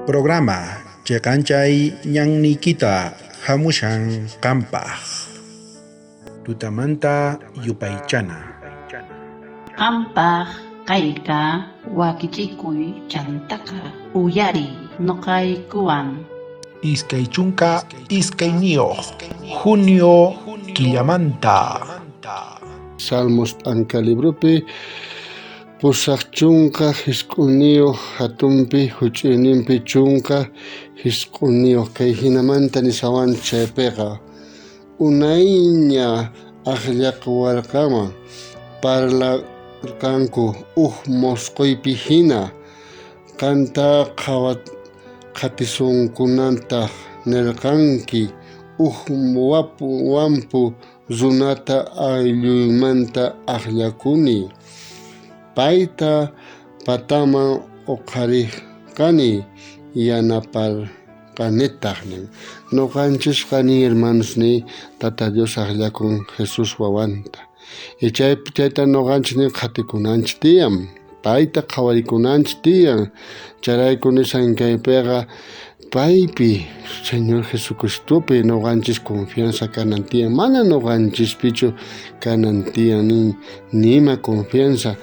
Programa cheqanchay ñanniykita jamushan qampaj. Tutamanta yupaychana. Qampaj kayqa wakichikuy chantaqa uyariy noqaykuwan. 22 junio killamanta. Salmos p'anka libropi 89 hatunpi huch'uyninpi 19 kay hinamanta nisawan chaypiqa unayña ajllakuwarqaman parlarqanku uj mosqoypi hina qanta qhatisunkunantaj nerqanki uj wampu runata aylluymanta ajllakuni payta pataman oqharerqani yanaparqanitaj nin. Noqanchisqa nin hermanos ni Tata Dios ajllakun Jesús wawanta. Y chayta noqanchis nin qhatikunanchis tiyan, payta qhawarikunanchis tiyan. Chayrayku nisan kaypiqa paypi Señor Jesucristopi noqanchis confianza kanan tiyan, mana noqanchispichu kanan tiyan nima confianza,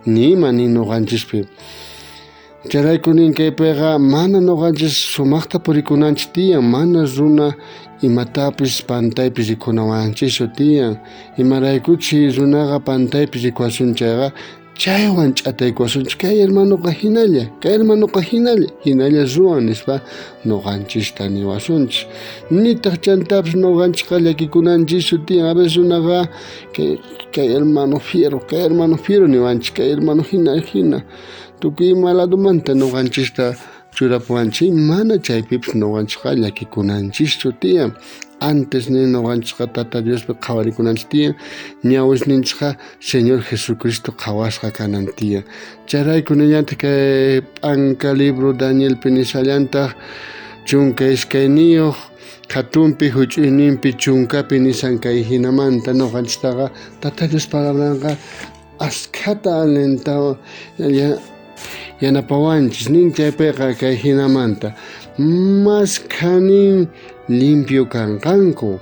nima ni noqanchispi. Chayrayku nin kaypiqa mana noqanchis sumaqta purikunanchis tiyan, mana runa imatapis pantaypi rikunawanchischu tiyan. Imaraykuchi runaqa pantaypi rikuwasun chayqa chaywan ch'ataykuwasunchis, kay hermanoqa hinalla, kay hermanoqa hinalla, hinalla ruwan nispa noqanchista niwasunchis. Nitaq chantapis noqanchisqa llakikunanchischu tiyan. A veces runaqa kay hermano fiero, kay hermano fiero niwanchis, kay hermano hina hina. Tukuy ima ladomanta noqanchista churapuwanchis, mana chaypipis noqanchisqa llakikunanchischu tiyan. Antes ni noqanchisqa Tata Diospi qhawarikunanchis tiyan, ñawisninchikqa Señor Jesucristo qhawasqa kanan tiyan. Chayrayku nillantaq kay p'anka libro Danielpi nisallantaq 12 hatunpi huch'uyninpi 10pi nisan kay hinamanta noqanchistaqa Tata Dios palabranqa askhata alentawan yanapawanchis nin chaypiqa kay hinamanta maskhanin limpio kanqanku,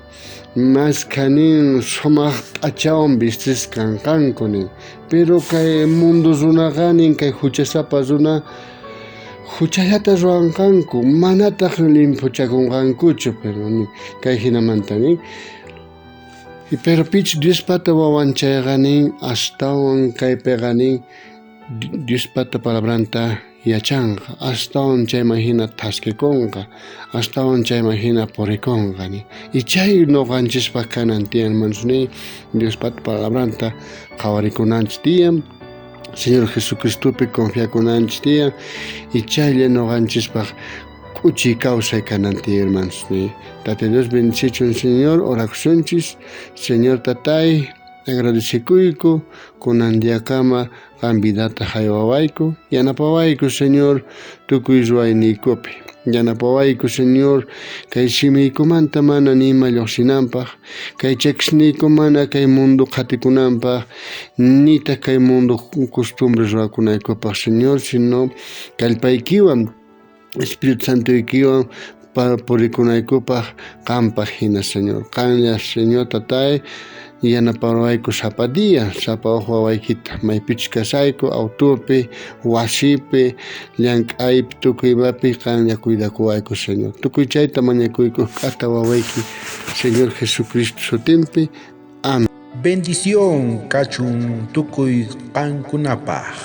maskhanin sumaq p'achawan vistisqa kanqanku nin. Pero kay mundo runaqa nin kay huchasapa runa huchallata ruwanqanku, manataq limpiochakunqankuchu, pero nin kay hinamanta nin. Pero pich Diospata wawan chayqa nin astawan kaypiqa nin Diospata palabranta yachanqa, astawan chayman hina thaskikunqa, astawan chayman hina purikunqa nin. Y chay noqanchispaq kanan tiyan, hermanos nin, Diospata palabranta qhawarikunanchis tiyan, Señor Jesucristopi confiakunanchis tiyan, y chaylla noqanchispaq k'uchi kawsay kanan tiyan, hermanos nin. Tata Dios bendicichun, Señor, orakusunchis. Señor Tatay, agradecekuyku kunan diakama qan vidata haywawayku, yanapawayku, Señor, tukuy ruwayniykupi. Yanapawayku, Señor, kay simiykumanta mana nima lluqsinanpaq, kay chakisniyku mana kay mundo qhatikunanpaq, nitaq kay mundo costumbre ruwakunaykupaq, Señor, sino kallpaykiwan, Espíritu Santoykiwan purikunaykupaq qanpaq hina, Señor. Qanlla, Señor Tatay, yanapawayku sapa día, sapa uj wawaykita, maypichus kashayku, autopi, wasipi, llank'aypi, tukuy imapi qanlla cuidakuwayku, Señor. Tukuy chayta mañakuyku k'ata wawayki, Señor Jesucristo sutinpi. Amén. Bendición kachun tukuy qankunapaj.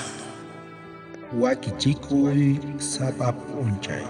Wakichikuy sapa p'unchay.